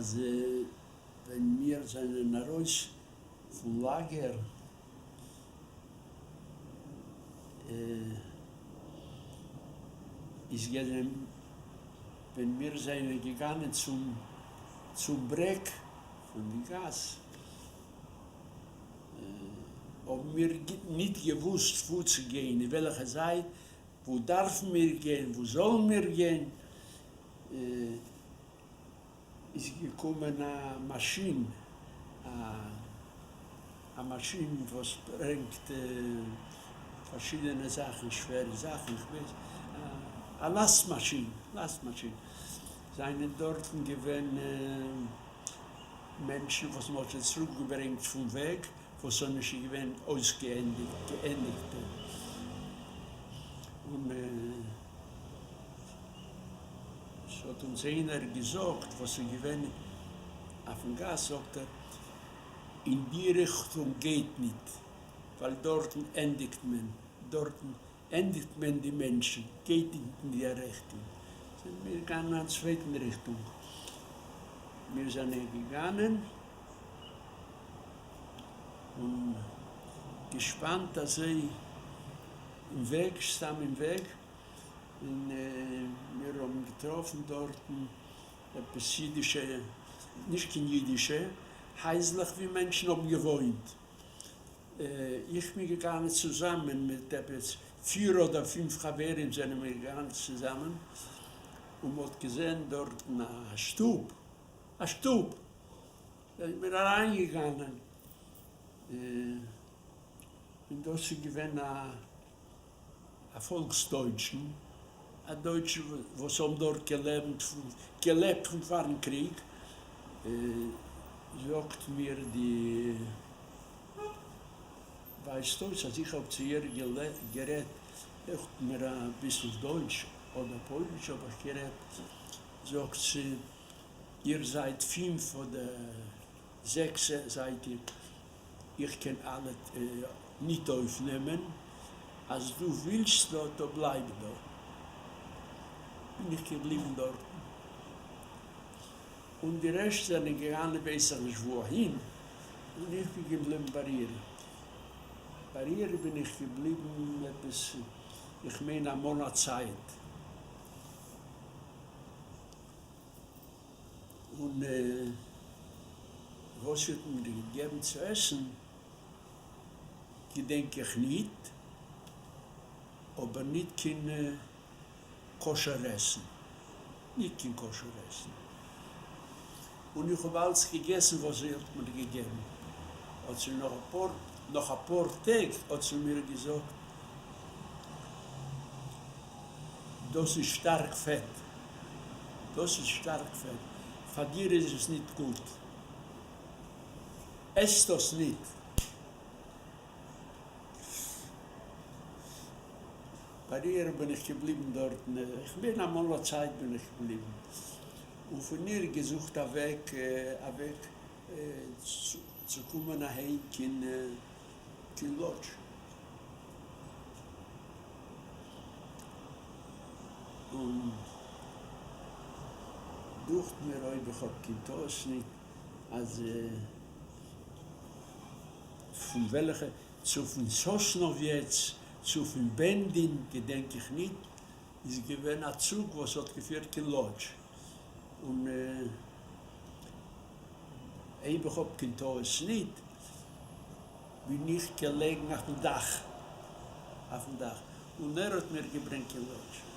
אז ווען מיר זענען ארויס פון לאגער איז געווען ווען מיר זענען געגאנען צום צום ברעג פון די גאס האבן מיר ניט געוואוסט וואו צו גיין, אין וועלכע זייט, וואו דארפן מיר גיין, וואו זאלן מיר גיין. איז געקומען א מאשין, א מאשין וואס ברענגט פארשידענע זאכן, שווערע זאכן, איך ווייס, א לאסט מאשין, לאסט מאשין, זענען דארטן געווען מענטשן וואס מען האט זיי צוריק געברענגט פון וועג, וואס זענען נישט געווען אויסגעענדיגט, געענדיגטע, און. ס'האט אונז איינער געזאגט וואס איז געווען אויפן גאס, זאגט ער, אין די ריכטונג גייט ניט, ווייל דארטן ענדיגט מען, דארטן ענדיגט מען די מענטשן, גייט ניט אין די ריכטונג. זענען מיר געגאנען א צווייטן ריכטונג. מיר זענען געגאנען און געשפאנט אזוי אין וועג, סתם אין וועג, און מיר האבן געטראפן דארטן עפעס אידישע, נישט קיין אידישע, הייזלעך ווי מענטשן האבן געוואוינט. איך בין געגאנגען צוזאמען מיט עפעס פיר אדער פינף חברים זענען מיר געגאנגען צוזאמען, און מען האט געזען דארטן א שטוב, א שטוב, זענען מיר אריינגעגאנגען, און דאס איז געווען א א פאלקסדויטשן, א דויטשן וואס האבן דארט געלעבט געלעבט פון פארן קריג, זאגט מיר די ווייזט אויס אז איך האב צו איר גערעדט דוכט מיר אביסל דויטש אדער פויליש האב איך גערעדט, זאגט זי איר זייט פינף אדער זעקס זייט איר. איך קען אלע ניט אויפנעמען, אז דו ווילסט דא, טא בלייב דא. בין איך געבליבן דארטן, און די רעשט זענען געגאנען ווייס איך נישט וואו אהין, און איך בין געבליבן ביי איר. ביי איר בין איך געבליבן עפעס, איך מיין א מאנאט צייט. און וואס זי האט מיר געגעבן צו עסן געדענק איך ניט, אבער ניט קיין כשר עסן, ניט קיין כשר עסן. און איך האב אלץ געגעסן וואס זי האט מיר געגעבן. האט זי נאך אפאר, נאך אפאר טעג האט זי מיר געזאגט, דאס איז שטארק פעט, דאס איז שטארק פעט, פאר דיר איז עס ניט גוט, עס דאס ניט. ביי איר בין איך געבליבן דארטן, איך מיין א מאנאט צייט בין איך געבליבן, און פון איר געזוכט א וועג, א וועג צו קומען אהיים קיין לאדזש. און דוכט מיר אויב איך האב קיין טעות ניט אז פון וועלכע צו פון סאסנאוויעץ צו פון בענדין געדענק איך ניט איז געווען א צוג וואס האט געפירט קיין לאדזש און אויב איך האב קיין טעות ניט בין איך געלעגן אויפן דאך, אויפן דאך, און ער האט מיר געברענגט אין לאדזש.